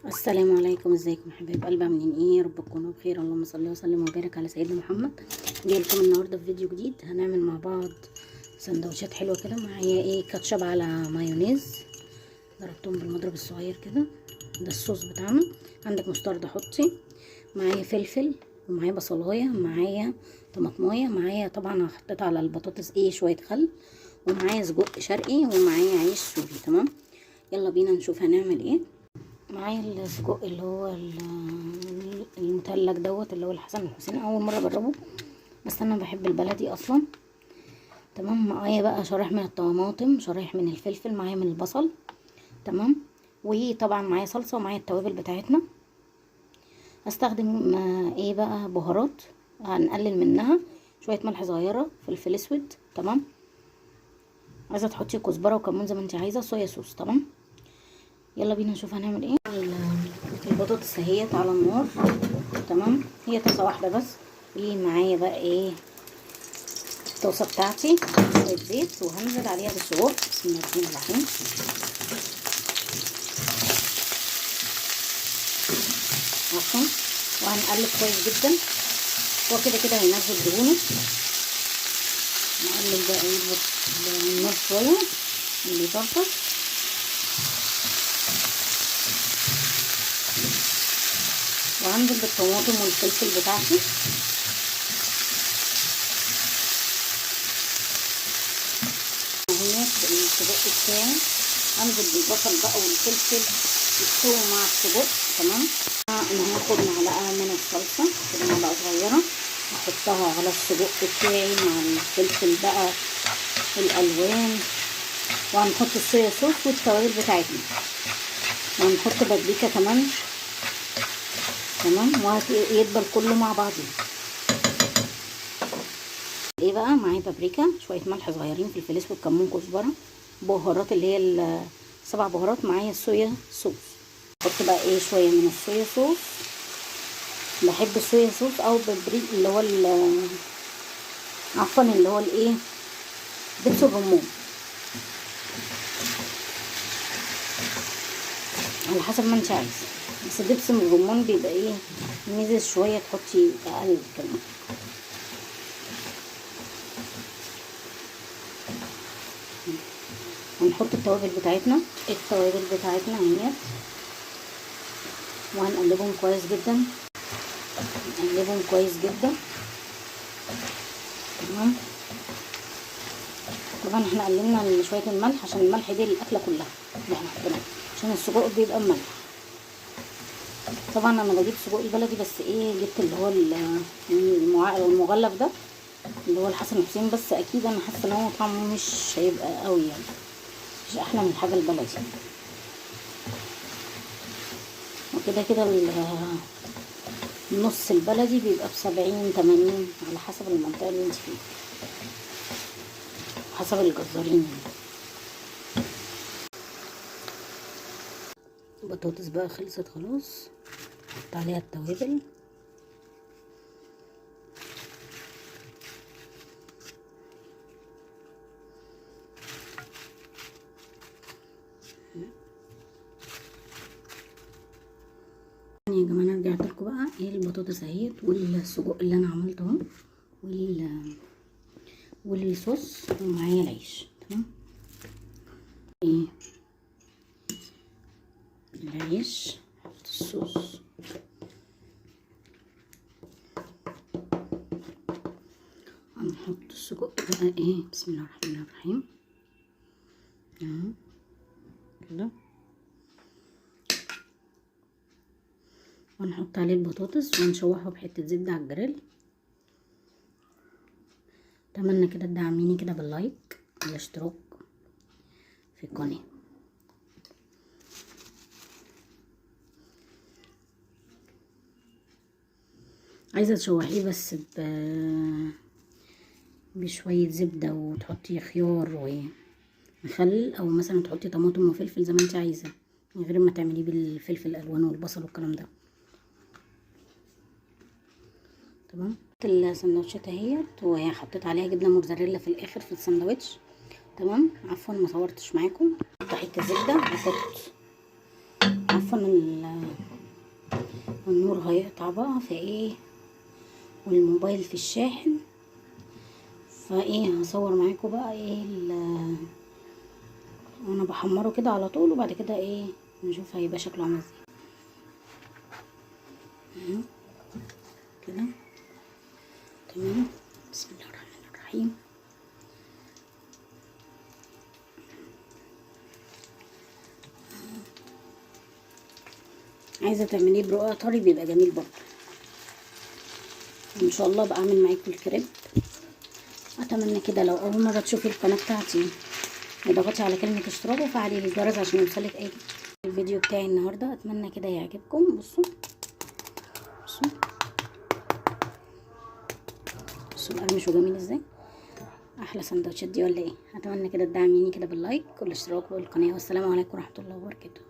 السلام عليكم، ازيكم حبايب قلبي؟ عاملين ايه؟ يا رب تكونوا بخير. اللهم صل وسلم وبارك على سيدنا محمد. جاي لكم النهارده في فيديو جديد. هنعمل مع بعض سندوتشات حلوة كده. معايا ايه؟ كاتشب على مايونيز، ضربتهم بالمضرب الصغير كده. ده الصوص بتاعنا. عندك مستردة حطي، معايا فلفل، ومعايا بصلايه، معايا طماطمايه، معايا طبعا حطيت على البطاطس ايه شوية خل، ومعايا سجق شرقي، ومعايا عيش سوري. تمام، يلا بينا نشوف هنعمل ايه. معايا السجق اللي هو المثلج دوت، اللي هو الحسن الحسين، اول مرة اجربه، بس انا بحب البلدي اصلا. تمام، معايا بقى شرايح من الطماطم، شرايح من الفلفل، معايا من البصل. تمام، وطبعا معايا صلصه، ومعايا التوابل بتاعتنا. هستخدم ايه بقى؟ بهارات هنقلل منها، شوية ملح صغيرة، فلفل اسود. تمام، عايزه تحطي كزبره وكمون زي ما انت عايزه، صويا صوص. تمام، يلا بينا نشوف هنعمل ايه. البطاطس اهيت على النار. تمام، هي طاسه واحدة بس. ومعايا بقى ايه؟ الطاسه بتاعتي، شوية زيت، وهنزل عليها بالسجق. بسم الله الرحمن الرحيم. عفوا، وهنقلب كويس جدا. هو كده كده هينزل دهونه. نقلب بقى ايه بالنار شوية اللي يطرطش. وهنزل بالطماطم والفلفل بتاعتي. اهي السجق بتاعي، هنزل بالبصل بقى والفلفل يستووا مع السجق. تمام، انا هاخد معلقه من الصلصه كده، معلقه صغيرة، احطها على السجق بتاعي مع الفلفل بقى الالوان. وهنحط الصويا صوص والتوابل بتاعتنا، وهنحط بابريكا كمان. تمام، وهيدبل كله مع بعضيه. ايه بقى؟ معايا بابريكا، شوية ملح صغيرين، فلفل اسود، كمون، كزبره، بهارات اللي هي السبع بهارات، معايا الصويا صوص. احط بقى ايه؟ شوية من الصويا صوص. بحب الصويا صوص او بابريكا اللي هو عفوا اللي هو الايه، دبس الرمان، على حسب ما انت عايزه. بس دبس الرمان بيبقى ايه ميزة شوية، تحطي اقل كمان. هنحط التوابل بتاعتنا، التوابل بتاعتنا اهيت، وهنقلبهم كويس جدا، نقلبهم كويس جدا. تمام، طبعا احنا قللنا شوية الملح عشان الملح دي الاكلة كلها اللي احنا حطيناها، عشان السجق بيبقى ملح. طبعا انا بجيب سجق البلدي، بس ايه، جبت اللي هو المغلف ده اللي هو الحسن حسين، بس اكيد انا حاسه ان هو طعمه مش هيبقى قوي، يعني مش احلى من الحاجة البلدي. وكده كده النص البلدي بيبقى ب70 80 على حسب المنطقة اللي انت فيها، حسب الجزارين يعني. البطاطس بقى خلصت خلاص، حط عليها التوابل. يا جماعة انا رجعت لكم بقى ايه البطاطس اهيت، والسجق اللي انا عملته اهو، والصوص، ومعايا العيش. تمام، ايه العيش، حط الصوص، هنحط السجق بقى ايه. بسم الله الرحمن الرحيم. اهو كده، ونحط عليه البطاطس ونشوحه بحته زبدة على الجريل. اتمنى كده تدعميني كده باللايك والاشتراك في القناة. عايزه تشوحيه بس بشوية زبدة، وتحطي خيار ومخلل، او مثلا تحطي طماطم وفلفل زي ما انت عايزه، من غير ما تعمليه بالفلفل الالوان والبصل والكلام ده. تمام، السندوتشات اهيت، وحطيت عليها جبنه موتزاريلا في الاخر في السندوتش. تمام، عفوا ما صورتش معاكم. احط حتة زبدة، احط عفوا عارفه ان النور هيقطع بقى، فايه والموبايل في الشاحن، فايه هصور معاكم بقى ايه وانا بحمره كده على طول، وبعد كده ايه نشوف هيبقى شكله عامل ازاي كده. تمام. بسم الله الرحمن الرحيم. عايزه تعمليه برقاق طري بيبقى جميل برضه. ان شاء الله بقى اعمل معاكم الكريب. اتمنى كده لو اول مرة تشوفي القناة بتاعتي اضغطي على كلمة اشتراك وفعلي الجرس عشان يوصلك اي الفيديو بتاعي النهارده. اتمنى كده يعجبكم. بصوا بصوا بصوا القرمش وجميل ازاي، احلى سندوتشات دي ولا ايه؟ اتمنى كده تدعميني كده باللايك والاشتراك والقناة، والسلام عليكم ورحمة الله وبركاته.